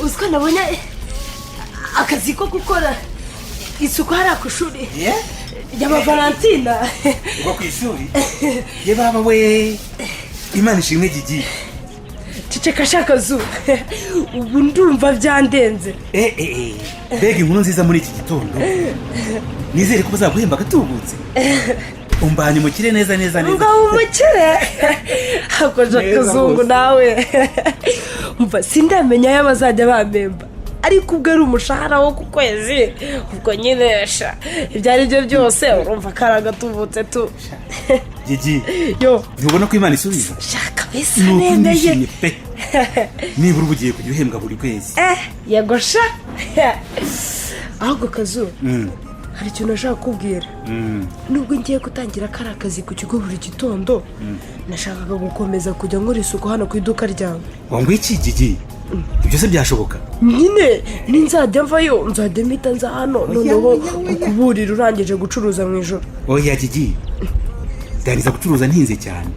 Uzi ko nabonye akazi ko gukora isuku hariya ku ishuri ry'Abavalentina? Ubwo ku ishuri? Ye baba we, Imana ishimwe, Gigi! Ceceka shakazu, ubu ndumva byandenze. Eh eh eh, mbega inkuru nziza muri iki gitondo! Nizere ko bazaguhemba agatubutse, umbanye umukire neza neza neza. Ngo umukire hakoje? Neza Akazungu. Rwose. Nawe umva, sindamenya ayo bazajya bampemba, ariko ubwo ari umushahara wo ku kwezi, ubwo nyine sha, ibyo ari byo byose urumva ko ari agatubutse tu. Gigi! Yo! Ntubona ko Imana isubiza? Shaka bisa. Ni ukuri. Nemeye. Ndishimye pe, nibura uba ugiye kujya uhembwa buri kwezi. Eh, yego sha. Ahubwo Kazu, hari ikintu nashaka kukubwira. Nubwo ngiye gutangira kariya kazi ku kigo buri gitondo, nashakaga gukomeza kujya nkora isuku hano ku iduka ryawe. Ngo iki, Gigi? Ibyo se byashoboka? Nyine ninzajya mvayo, nzajya mpita nza hano, noneho kukuburira urangije gucuruza mu ijoro. Oya Gigi, ndangiza gucuruza ntinze cyane,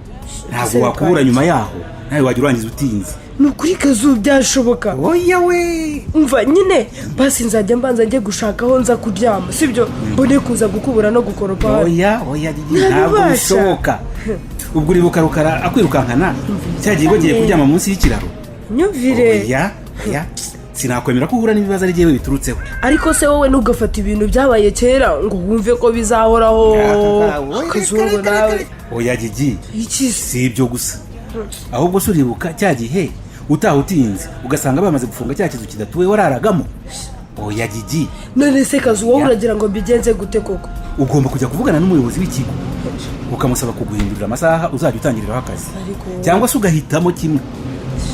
ntabwo Se wakubura. kandi. Nyuma yaho nawe wajya urangiza utinze. Ni ukuri Kazu, byashoboka. Oya we! Umva nyine, basi nzajya mbanza njye gushaka aho nza kuryama, sibyo? Mbone kuza gukubura no gukoropa hano. Oya oya Gigi, ntabwo Ntabibasha. bishoboka. Ubwo uribuka Rukara akwirukankana cya gihe wagiye kuryama munsi y'ikiraro? Nyumvire. Oya oya, sinakwemera ko uhura n'ibibazo ari jyewe biturutseho. Ariko se wowe ntugafate ibintu byabaye kera ngo wumve ko bizahoraho. Akazungu nawe. Oya Gigi. Iki se? Si ibyo gusa, ahubwo se uribuka cya gihe utaha utinze ugasanga bamaze gufunga cya kizu kidatuwe wararagamo? Oya Gigi. None se Kazu, wowe Ya. uragira ngo mbigenze gute koko? Ugomba kujya kuvugana n'umuyobozi w'ikigo, ukamusaba kuguhindurira amasaha uzajya utangiriraho akazi, Ariko cyangwa se ugahitamo kimwe: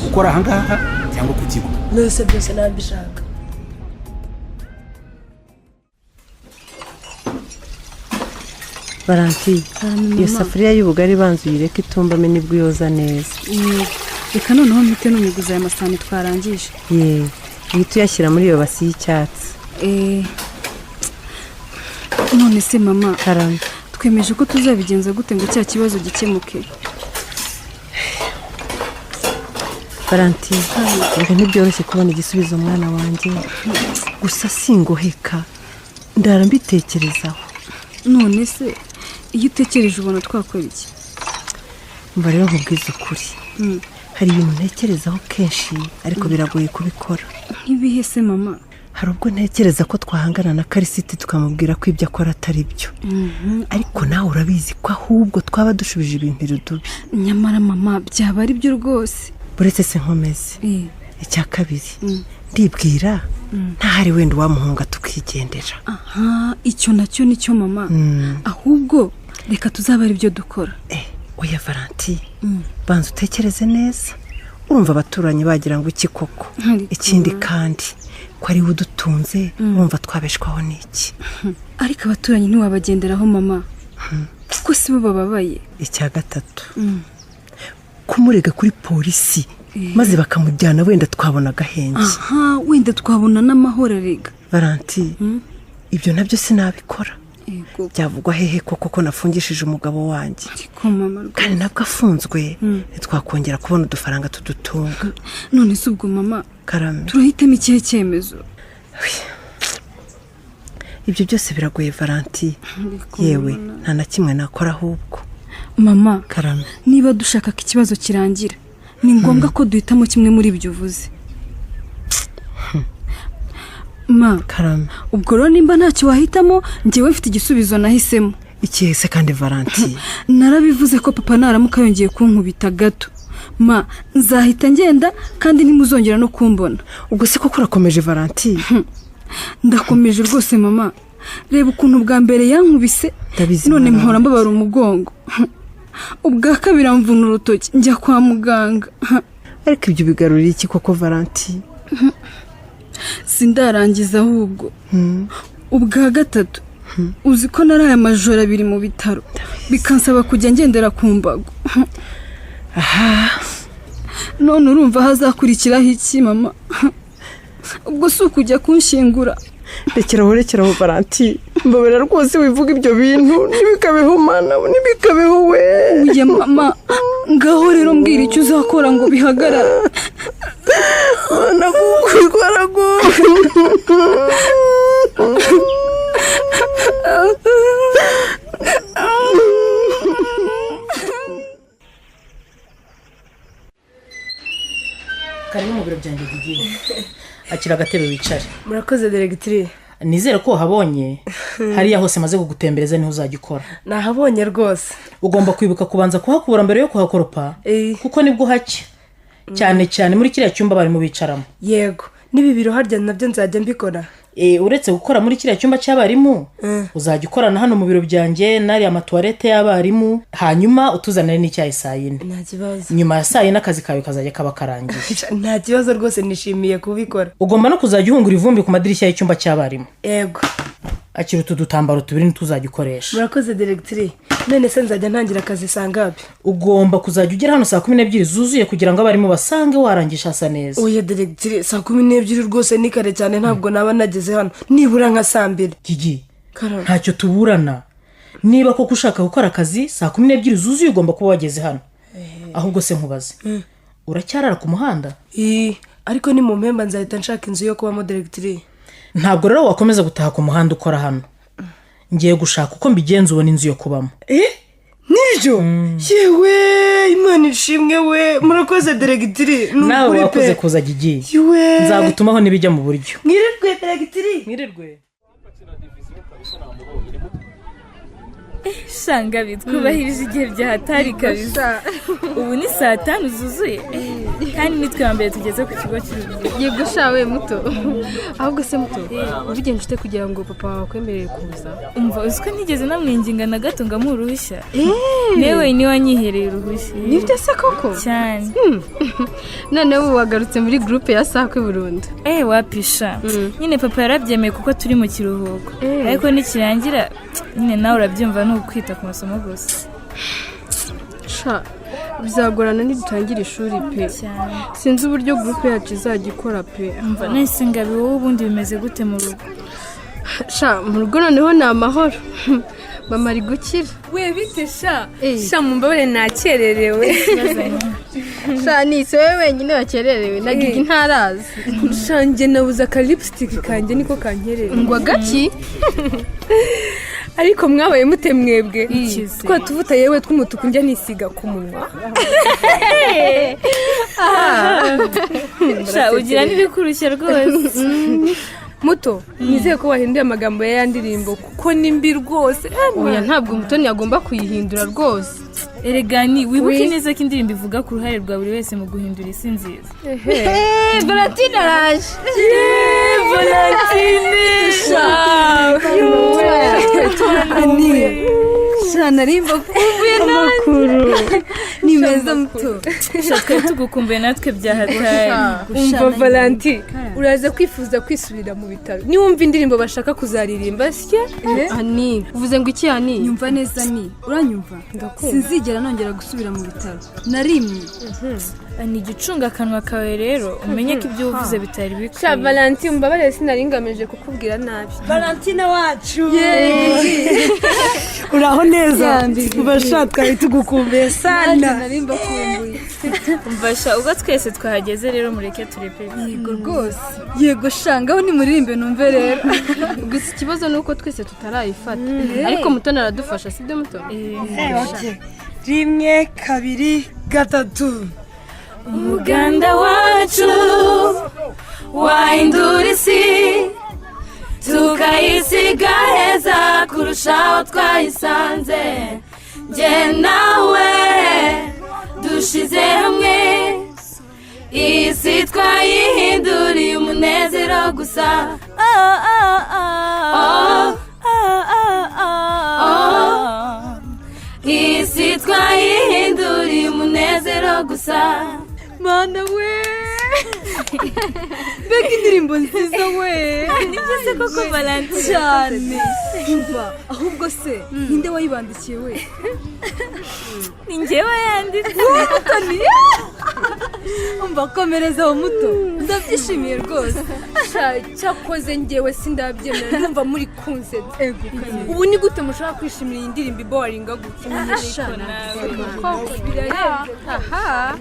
gukora ahangaha cyangwa ku kigo. None se byose nabishaka? Valentin, iyo safuriya y'ubugari banza uyireke itumbame, nibwo uyoza neza. Yego. Reka noneho mpite numiguza aya masahani twarangije. Ye, uhita uyashyira muri iyo basi y'icyatsi. None se mama, Karame. twemeje ko tuzabigenza gute ngo cya kibazo gikemuke? Valentin, reka, ntibyoroshye kubona igisubizo mwana wanjye, gusa singoheka, ndara mbitekerezaho. None se iyo utekereje ubona twakora iki? Umva rero nkubwize ukuri, hari ibintu ntekerezaho kenshi, ariko biragoye kubikora. Nk'ibihe se mama? Hari ubwo ntekereza ko twahangana na Karisiti, tukamubwira ko ibyo akora atari byo, ariko nawe urabizi ko ahubwo twaba dushubije ibintu irudubi. Nyamara mama, byaba ari byo rwose. Uretse se nkomeze. Icya kabiri, ndibwira ntahari wenda uwamuhunga tukigendera. Aha, icyo nacyo nicyo mama. Ahubwo reka tuzaba ari byo dukora. Eh, oya Valanti, banza utekereze neza. Urumva abaturanyi bagira ngo iki koko? Ariko Ikindi kandi, ko ari we udutunze, urumva twabeshwaho n'iki? Ariko abaturanyi ntiwabagenderaho mama, kuko si bo bababaye. Icya gatatu, kumurega kuri polisi maze bakamujyana, wenda twabona agahenge. Aha, wenda twabona n'amahoro arega. Valanti, ibyo nabyo sinabikora. Yego. Byavugwa hehe koko ko nafungishije umugabo wanjye? Ariko mama rwose. Kandi nabwo afunzwe ntitwakongera kubona udufaranga tudutunga. None se ubwo mama, Karame. turahitamo ikihe cyemezo? Ibyo byose biragoye Valanti. Ariko Yewe, mama, nta na kimwe nakora ahubwo. Mama, Karame. niba dushaka ko ikibazo kirangira, ni ngombwa ko duhitamo kimwe muri ibyo uvuze ma. Karame. Ubwo rero nimba ntacyo wahitamo, njyewe mfite igisubizo nahisemo. Ikihe se kandi Valanti? Narabivuze ko papa naramuka yongeye kunkubita gato ma, nzahita ngenda kandi ntimuzongera no kumbona. Ubwo se koko urakomeje Valanti? Ndakomeje rwose mama. Reba ukuntu bwa mbere yankubise, Ndabizi, none mwana mpora wanjye. mbabara umugongo, ubwa kabiri amvuna urutoki njya kwa muganga. Ariko ibyo bigarurira iki koko Valanti? Sindarangiza ahubwo. Ubwa gatatu, uzi ko naraye amajoro 2 mu bitaro, bikansaba kujya ngendera ku mbago. None urumva hazakurikiraho iki mama? Ubwo si ukujya kunshyingura? Rekeraho, rekeraho Valanti. Mbabara rwose, wivuga ibyo bintu, ntibikabeho mana, ntibikabeho we. Uye mama, ngaho rero mbwira icyo uzakora ngo bihagarare. Mana, kukwitwara ko. Karibu mu biro byanjye, Didier. Akira agatebe wicare. Murakoze, diregitiri. Nizere ko wahabonye. Hariya hose maze kugutembereza niho uzajya ukora. Nahabonye rwose. Ugomba kwibuka kubanza kuhakubura mbere yo kuhakoropa, kuko nibwo hacya, cyane cyane muri kiriya cyumba abarimu bicaramo. Yego, n'ibi biro harya nabyo nzajya mbikora. Uretse gukora muri kiriya cyumba cy'abarimu, uzajya ukorana hano mu biro byanjye n'ariya amatuwarete y'abarimu, hanyuma utuzanire n'icyayi saa yine. Nta kibazo. Nyuma ya saa yine akazi kawe kazajya kaba karangiye. Nta kibazo rwose, nishimiye kubikora. Ugomba no kuzajya uhungura ivumbi ku madirishya y'icyumba cy'abarimu. Yego. Akira utu dutambaro tubiri ntituzajya ukoresha. Murakoze, diregitiri. None se nzajya ntangira akazi sangapi? Ugomba kuzajya ugera hano 12:00 zuzuye kugira ngo abarimu basange warangije hasa neza. Oya diregitiri, 12:00 rwose ni kare cyane, ntabwo naba nageze hano nibura nka 2:00. Gigi, Karame. ntacyo tuburana. Niba koko ushaka gukora akazi, 12:00 zuzuye ugomba kuba wageze hano. Ahubwo se nkubaze, uracyarara ku muhanda? Ii, ariko ni mu mpemba nzahita nshaka inzu yo kubamo, diregitiri. Ntabwo rero wakomeza gutaha ku muhanda ukora hano. Ngiye gushaka uko mbigenza ubona inzu yo kubamo. Nibyo? Yewe, Imana ishimwe we! Murakoze, diregitiri, ni Nawe ukuri pe. wakoze kuza, Gigi. Yewe. Nzagutumaho n'ibijya mu buryo. Mwirirwe, diregitiri. Mwirirwe. Shangabi, twubahirije igihe byahatari kabisa. Ubu ni 5:00 zuzuye, kandi nitwe wa mbere tugeze ku kigo cy'urubyiruko. Yego sha we muto. Ahubwo se muto, ubigenje ute kugira ngo papa wawe akwemerere kuza? Umva, uzi ko ntigeze namwinginga na gato ngo amuhe uruhushya? Newe niwe wanyihereye uruhushya. Nibyo se koko? Cyane. Noneho ubu wagarutse muri gurupe ya sakwe burundu? Wapisha nyine, papa yarabyemeye kuko turi mu kiruhuko, ariko nikirangira nyine nawe urabyumva, ni ukwita ku masomo gusa. Sha, bizagorana nidutangira ishuri pe. Cyane. Sinzi uburyo gurupe yacu izajya ikora pe. Umva, nahise ngabi, wowe ubundi bimeze gute mu rugo? Sha, mu rugo noneho ni amahoro, mama ari gukira. We bite sha? Sha, mumbabare nakererewe. Sha, ni si wowe wenyine wakererewe, na Gigi ntaraza. Sha, njye nabuze aka lipstick kanjye, niko kankerereye. Ngo agaki? Ariko mwabaye mute mwebwe? Ikize. Twa tuvuta yewe tw'umutuku njya nisiga ku munwa. Sha, ugira n'ibikurushya rwose. Muto, nizeye ko wahinduye amagambo ya ya ndirimbo, kuko ni mbi rwose. Oya, ntabwo Mutoni agomba kuyihindura rwose. Erega ni wibuke Oui. neza ko indirimbo ivuga ku ruhare rwa buri wese mu guhindura isi nziza. Valentine araje. Valentine. Sha, narimba kumbuye. Amakuru? Ni meza muto. Sha, twari tugukumbuye natwe byahatari. Umva Valanti, uraza kwifuza kwisubira mu bitaro niwumva indirimbo bashaka kuzaririmba sya. Ani, uvuze ngo iki Ani? Nyumva neza, ni uranyumva? Sinzigera nongera gusubira mu bitaro na rimwe. Ni igicunga akanwa kawe rero, umenye ko ibyo uvuze bitari bikwiye. Sha Valanti, umbabarire, sinari ngamije kukubwira nabi. Valentine wacu, uraho neza? Basha, twari tugukumbuye sana. Nari mbakumbuye. Umva sha, ubwo twese twahageze rero, mureke turepete. Yego rwose, yego sha, ngaho nimuririmbe numve rero. Gusa ikibazo ni uko twese tutarayifata, ariko Mutoni aradufasha, sibyo muto? Okay. 1, 2, 3. Umuganda wacu wahindura isi, tukayisiga heza kurushaho twayisanze. Njye nawe dushize hamwe, isi twayihinduriye umunezero gusa. Oh, oh, oh, oh, oh, oh. Isi twayihinduriye umunezero gusa. Mana we, mbega indirimbo nziza we! Nibyo se koko Valentine? Cyane. Umva, ahubwo se ninde wayibandikiye we? Ni njyewe yanditse. Mutoni, umva, komereza aho muto. Ndabyishimiye rwose. Cyakoze ngewe sindabyemera, ndumva muri kunsetsa. Ubu ni gute mushobora kwishimira iyi ndirimbo iboringa gutya? Koko birarenze. Aha.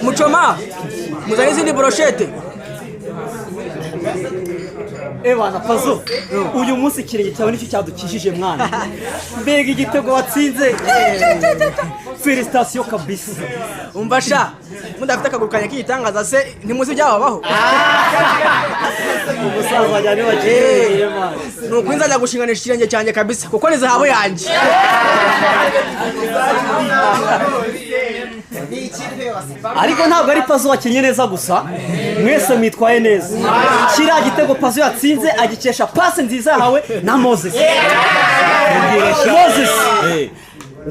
Muchoma, muzane izindi broshete. Ewana Pazo, uyu munsi ikirenge cyawe nicyo cyadukijije mwana. Mbega igitego watsinze. Felicitation kabisa. Umva sha, mudafite akaguru kanjye k'igitangaza se ntimuzi ibyababaho. Umusaza wajyane wakiye mwana. Nuko nzajya gushinganisha ikirenge cyanjye kabisa kuko ni zahabu yanjye. Ariko ntabwo ari Pazo wakinnye neza gusa, mwese mwitwaye neza. Kiriya gitego Pazo yatsinze agikesha pasi nziza yahawe na Moses. Moses,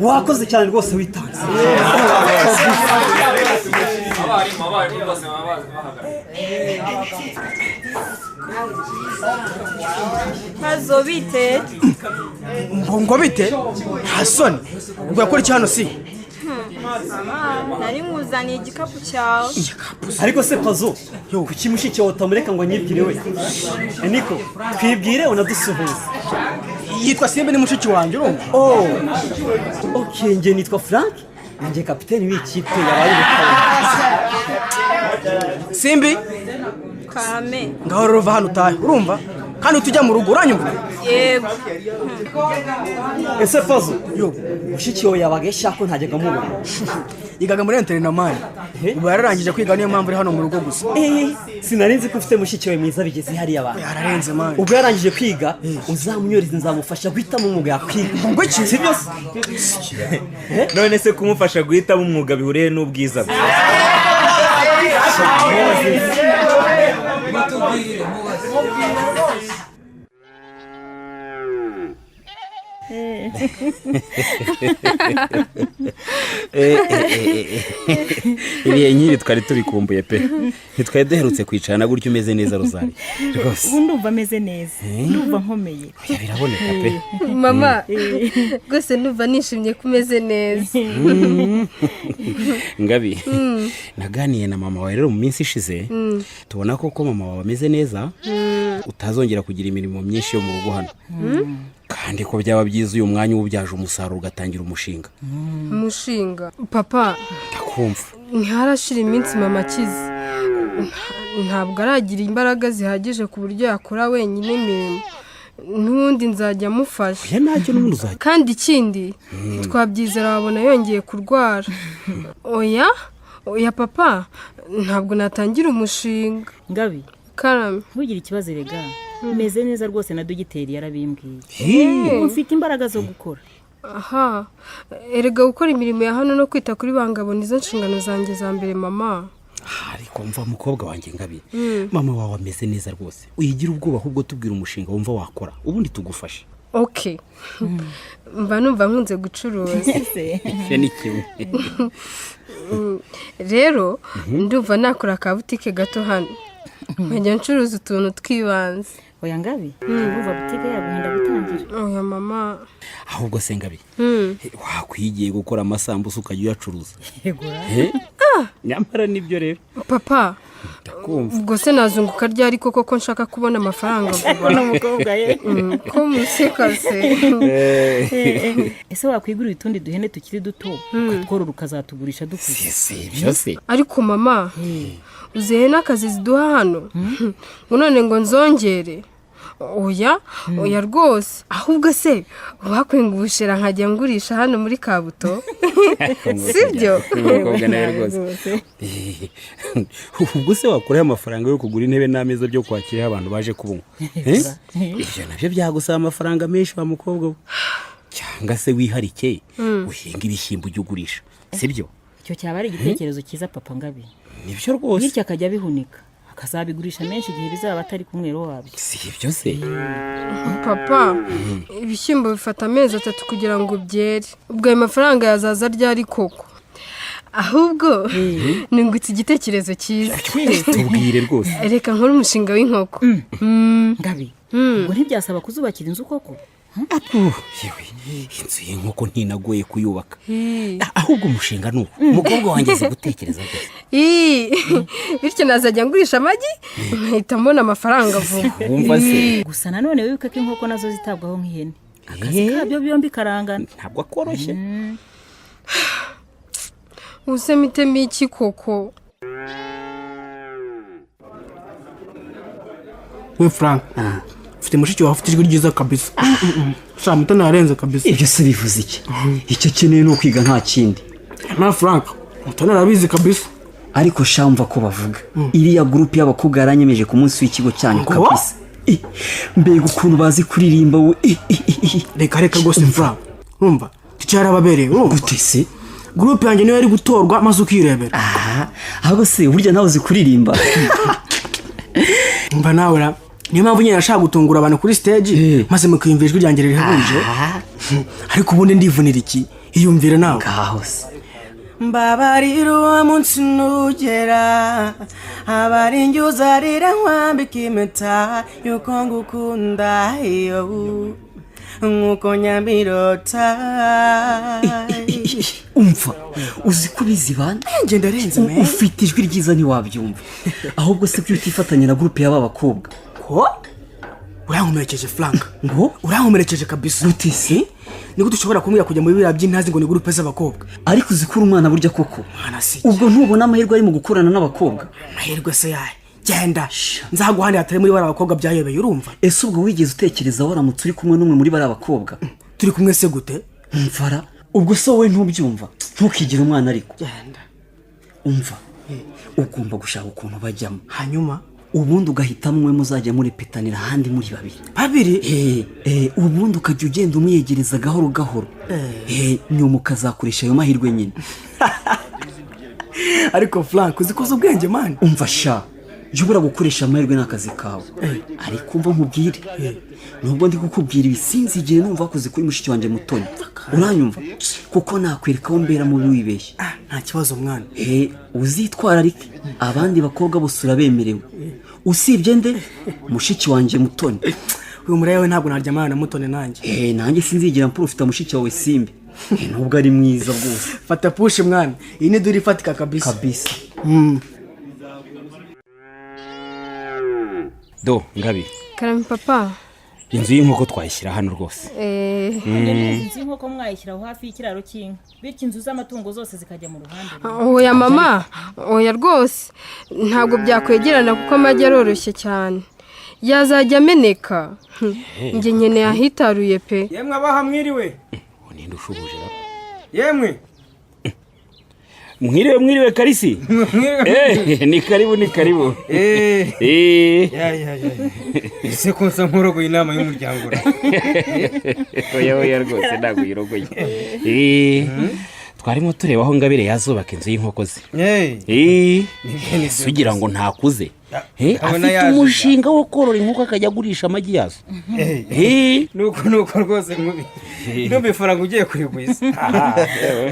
wakoze cyane rwose witanze. Pazo bite? Ngo bite? Nta soni. Ubwo yakora iki hano si? Nari nkuzaniye igikapu cyawe. Ariko se Pazo, kuki mushiki wawe utamureka ngo anyibwire we? Niko, twibwire unadusuhuze. Yitwa Simba ni mushiki wanjye urumva? Oh. Okay, nge nitwa Frank, nge kapiteni w'ikipe yabaye ubukana. Simbi? Kame. Ngaho rero uva hano utahe, urumva? Kandi utujya mu rugo uranyumva? Yego. Ese Pazo, mushiki wawe yabaga yashaka ko ntajyaga mubona. Yigaga muri interinamani. Ubu yararangije kwiga niyo mpamvu uri hano mu rugo gusa. Sinari nzi ko ufite mushiki wawe mwiza bigeze hariya abantu. Yararenze mani. Ubwo yarangije kwiga, uzamunyoreze nzamufasha guhitamo umwuga yakwiga. Ngo iki? Sibyo se? None se kumufasha guhitamo umwuga bihuriye n'ubwiza bwe? Ibihe nk'ibi twari tubikumbuye pe, ntitwari duherutse kwicarana gutyo umeze neza Rozari rwose. Ubu ndumva ameze neza, ndumva nkomeye. Biraboneka pe. Mama, rwose ndumva nishimye ko umeze neza. Ngabi, naganiye na mama wawe rero mu minsi ishize, tubona ko mama wawe ameze neza, utazongera kugira imirimo myinshi yo mu rugo hano. Kandi ko byaba byiza uyu mwanya ubyaje umusaruro ugatangira umushinga. Umushinga? Papa, ndakumva. Ntiharashira iminsi mama akize, ntabwo aragira imbaraga zihagije ku buryo yakora wenyine imirimo. N'ubundi nzajya amufasha. Oya ntacyo n'ubundi uzajya. Kandi ikindi twabyizera wabona yongeye kurwara. Oya oya papa, ntabwo natangira umushinga. Ngabi, Karame, ntugire ikibazo rega. Meze neza rwose na dogiteri yarabimbwiye. Ubu mfite imbaraga zo gukora. Aha, erega gukora imirimo ya hano no kwita kuri Bangabo nizo nshingano zanjye za mbere mama. Ariko mva mukobwa wanjye Ngabi, mama wawe ameze neza rwose. Uyigira ubwoba ahubwo tubwira umushinga wumva wakora, ubundi tugufashe. Okay. Mba numva nkunze gucuruza. Icyo ni kimwe. Rero ndumva nakora ka butike gato hano, nkajya ncuruza utuntu tw'ibanze. Oya Ngabi, urumva butike yaguhenda gutangira. Oya mama. Ahubwo se Ngabi, wakwigiye gukora amasambusa ukajya uyacuruza. Nyamara nibyo rero. Papa, ndakumva. Ubwo se nazunguka ryari koko ko nshaka kubona amafaranga vuba? N'umukobwa ye. Ko museka se. Ese wakwigurira utundi duhene tukiri duto ukatworora ukazatugurisha dukuze? Si ibyo se. Ariko mama, uzihe n'akazi ziduha hano ngo none ngo nzongere? Oya oya rwose. Ahubwo se wakwenga ubushera nkajya ngurisha hano muri Kabuto? Sibyo? Umukobwa nawe rwose. Ubwo se wakuraho amafaranga yo kugura intebe n'ameza byo kwakira abantu baje kubunywa? Ibyo nabyo byagusaba amafaranga menshi wa mukobwa we. Cyangwa se wiharike uhinga ibishyimbo ujye ugurisha, sibyo? Icyo cyaba ari igitekerezo cyiza papa Ngabi. Nibyo rwose. Bityo akajya abihunika akazabigurisha menshi igihe bizaba atari ku mwero wabyo. Si ibyo se? Papa, ibishyimbo bifata amezi 3 kugira ngo byere. Ubwo ayo mafaranga yazaza ryari koko? Ahubwo nungutse igitekerezo cyiza. Tubwire rwose. Reka nkore umushinga w'inkoko. Ngabi, ubwo ntibyasaba kuzubakira inzu koko? Yewe, inzu y'inkoko ntinagoye kuyubaka, ahubwo umushinga ni uwo umukobwa wanjye azi gutekereza rwose. Ii, bityo nazajya ngurisha amagi nkahita mbona amafaranga vuba. Wumva se? Gusa nanone wibuke ko inkoko nazo zitabwaho nk'ihene, akazi kabyo byombi karangana. Ntabwo akoroshye. Ubuse mitemo iki koko? We Frank, ufite mushiki wawe ufite ijwi ryiza kabisa. Sha, Mutoni ararenze kabisa. Ibyo se bivuze iki? Icyo akeneye ni ukwiga, nta kindi. Na Frank, Mutoni arabizi kabisa. Ariko sha, mva ko bavuga iriya groupe y'abakobwa yaranyemeje ku munsi w'ikigo cyanyu. Ngo? Kabisa. Mbega ukuntu bazi kuririmba we! Eh. Reka reka rwose Frank, urumva icyo yarababereye, urumva? Gute se? Groupe yanjye niyo yari gutorwa maze ukirebera. Aha, ahubwo se burya nawe uzi kuririmba? Umva nawe ra, niyo mpamvu nyine nashaka gutungura abantu kuri stage maze mukiyumvira ijwi ryanjye rihebuje. Ariko ubundi ndivunira iki? Iyumvire nawe. Ngaho se. Mbabarira, uwo munsi nugera abari njye uzarira nkwambika impeta yuko ngukunda iyo nkuko nyambirota. Umva, uzi ko ubizi bana? Njye ndarenze me. Ufite ijwi ryiza ntiwabyumva. Ahubwo se kuki utifatanya na groupe y'aba bakobwa? Ko urankomerekeje Frank. Ngo? Urankomerekeje kabisa. Gute se? Nigute ushobora kumbwira kujya muri biriya by'intazi ngo ni groupe z'abakobwa? Ariko uzi ko uri umwana burya koko? Mwana si. Ubwo ntubona amahirwe ari mu gukorana n'abakobwa? Amahirwe se yahe? Genda nzaguhane hatari muri bariya bakobwa byayobeye, urumva? Ese ubwo wigeze utekereza waramutse uri kumwe n'umwe muri bariya bakobwa? Turi kumwe se gute? Mvara, ubwo se wowe ntubyumva? Ntukigire umwana ariko. Genda. Umva, ugomba gushaka ukuntu bajyamo. Hanyuma? Ubundi ugahitamo umwe muzajya murepetanira ahandi muri babiri. Babiri? Ubundi ukajya ugenda umwiyegereza gahoro gahoro. Nyuma ukazakoresha ayo mahirwe nyine. Ariko Frank, uzi ko uzi ubwenge man. Umva sha, jya ubura gukoresha amahirwe n'akazi kawe. Ariko umva nkubwire, nubwo ndi kukubwira ibi sinzigere numva wakoze kuri mushiki wanjye Mutoni, uranyumva? Kuko nakwereka aho mbera mubi wibeshye. Nta kibazo mwana. Uzitwararike, abandi bakobwa bose urabemerewe usibye nde? Mushiki wanjye Mutoni. Uyu muraya we, ntabwo naryamana na Mutoni nanjye. Nanjye sinzigera mporofita mushiki wawe Simbi. Nubwo ari mwiza rwose. Fata push mwana, iyi ni duri ifatika kabisa. Kabisa. Do Ngabi. Karame papa. Inzu y'inkoko twayishyira hano rwose. Inzu y'inkoko mwayishyiraho hafi y'ikiraro cy'inka, bityo inzu z'amatungo zose zikajya mu ruhande rumwe. Oya mama, oya rwose, ntabwo byakwegerana kuko amagi aroroshye cyane, yazajya ameneka. Njye nkeneye ahitaruye pe. Yemwe abaha, mwiriwe? Ninde ushubuje ra? Yemwe. Mwiriwe, mwiriwe Karisi. Ni karibu, ni karibu. Ya ya ya, ese ko nsa nk'urogoye inama y'umuryango ra? Oya oya rwose, ntabwo uyirogoye. Twarimo tureba aho Ngabire yazubaka inzu y'inkoko ze. Si ugira ngo ntakuze? Ndabona afite yaje. umushinga wo korora inkoko akajya agurisha amagi yazo. Nuko nuko rwose nkubi, ndumva ifaranga ugiye kurigwiza.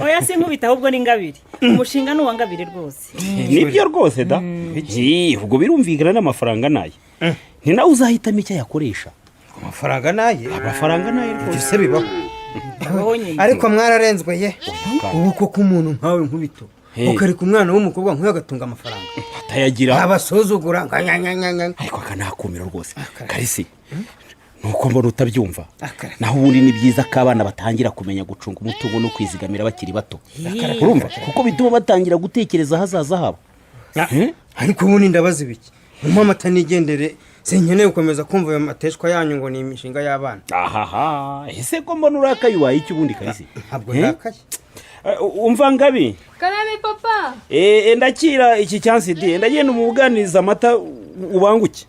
Oya, si nkubita, ahubwo ni Ngabire, umushinga ni uwa Ngabire rwose. Nibyo rwose da. Ubwo birumvikana n'amafaranga naye, ni nawe uzahitamo icyo ayakoresha. Amafaranga naye? Amafaranga naye rwose. Ibyo se bibaho? Bibaho nyine. Ariko mwararenzwe ye! Ubu koko umuntu nkawe Nkubito, ukareka umwana w'umukobwa nk'uyu agatunga amafaranga? Atayagira. Abasuzugura nga nya nya nya nya. Ariko aka ni akumiro rwose Karisi, nuko mbona utabyumva. Naho ubundi ni byiza ko abana batangira kumenya gucunga umutungo no kwizigamira bakiri bato, urumva, kuko bituma batangira gutekereza ahazaza habo. Ariko ubundi ndabaza ibiki? Mumpe amata nigendere, sinkeneye gukomeza kumva ayo mateshwa yanyu ngo ni imishinga y'abana. Ahaha, ese ko mbona urakaye, ubaye iki ubundi Karisi? Ntabwo ndakaye. Umva Ngabi. Karame papa. Ndakira iki cyansi di, ndagenda umubuganiriza amata ubanguke.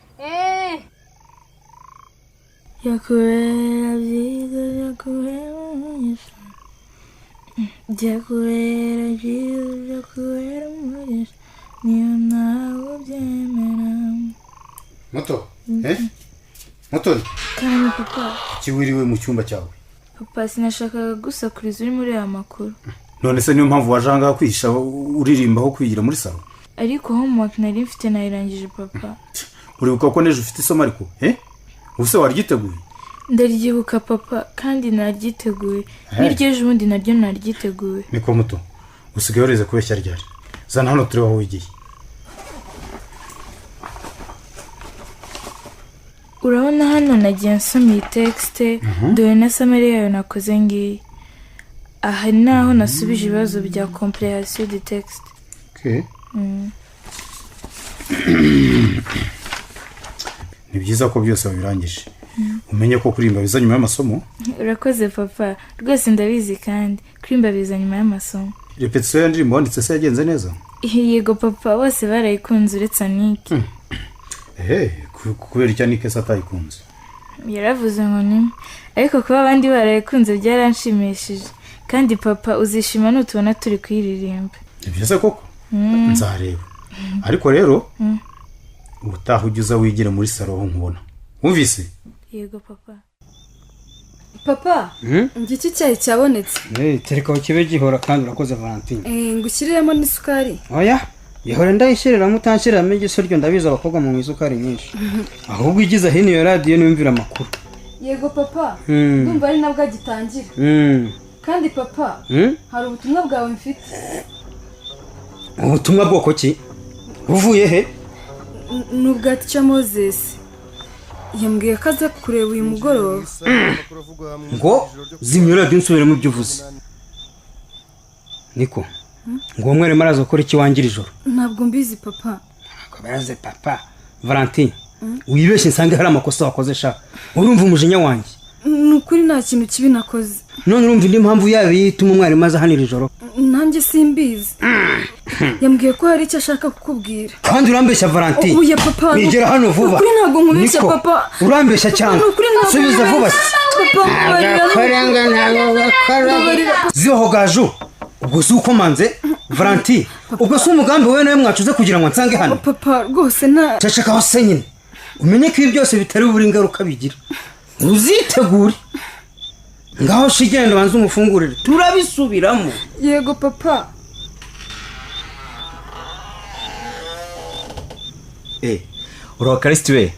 Byakubera byiza, byakubera umugisha, byakubera byiza, byakubera umugisha niyo nawe ubyemera. Muto, eh? Mutoni. Karame papa. Kuki wiriwe mu cyumba cyawe? Papa, sinashakaga gusakuriza uri muri aya makuru. None se niyo mpamvu waje ahangaha kwihisha uririmba aho kwigira muri salo? Ariko homework nari mfite nayirangije papa. Uribuka ko n'ejo ufite isomo ariko, eh? Ubu se waryiteguye? Ndaryibuka papa, kandi naryiteguye. N'iryo ejo bundi naryo naryiteguye. Niko muto, usigaye warize kubeshya ryari? Zana hano turebe aho wigiye. Urabona hano nagiye nsoma iyi texte, dore na summary yayo nakoze ngiyi. Aha ni naho nasubije ibibazo bya compréhension du texte. Okay. Ni byiza ko byose wabirangije. Umenye ko kuririmba biza nyuma y'amasomo. Urakoze papa, rwose ndabizi, kandi kuririmba biza nyuma y'amasomo. Repetition ya ndirimbo wanditse se yagenze neza? Yego papa, bose barayikunze uretse Anike. Kubera icyo Anike se atayikunze? Yaravuze ngo ni, ariko kuba abandi barayikunze byaranshimishije. Kandi papa uzishima nutubona turi kuyiririmba. Ni byiza koko? Nzareba. Ariko rero ubutaha ujye uza wigire muri salo aho nkubona. Wumvise? Yego papa. Papa, ngiki cyayi cyabonetse. Tereka aho kibe gihora, kandi urakoze Valentine. Ngushyiriremo n'isukari. Oya, ihora ndayishyiriramo utanshiriramo igisoryo, ndabizi abakobwa mu isukari nyinshi. Ahubwo igize hino iyo radiyo niyumvira amakuru. Yego papa, ndumva ari nabwo agitangira. Kandi papa, hari ubutumwa bwawe mfite. Ubutumwa bwoko ki? Buvuye he? Ni ubwa Teacher Moses. Yambwiye ko aza kureba uyu mugoroba. Ngo zimya radiyo nsubiremo ibyo uvuze. Niko ngo uwo mwarimu araza gukora iki wangira ijoro? Ntabwo mbizi papa. Ntabwo baraze papa. Valentine, wibeshye nsange hari amakosa wakoze sha. Urumva umujinya wanjye? Ni ukuri nta kintu kibi nakoze. None urumva indi mpamvu yaba ituma umwarimu aza hano iri joro? Nanjye simbizi. Yambwiye ko hari icyo ashaka kukubwira. Kandi urambeshya Valentine. Oya papa, nigera hano vuba. Ukuri ntabwo nkubeshya papa. Urambeshya cyane. Subiza vuba. Papa, zibaho gaju. Ubwo si ukomanze Valentine. Ubwo si umugambi wowe nawe mwacuze kugira ngo nsange hano. Papa rwose nta. Ceceka aho se nyine. Umenye ko ibi byose bitari buri ingaruka bigira. Uzitegure. Ngaho shigenda banze umufungurire. Turabisubiramo. Yego papa. Uraho Karisiti we.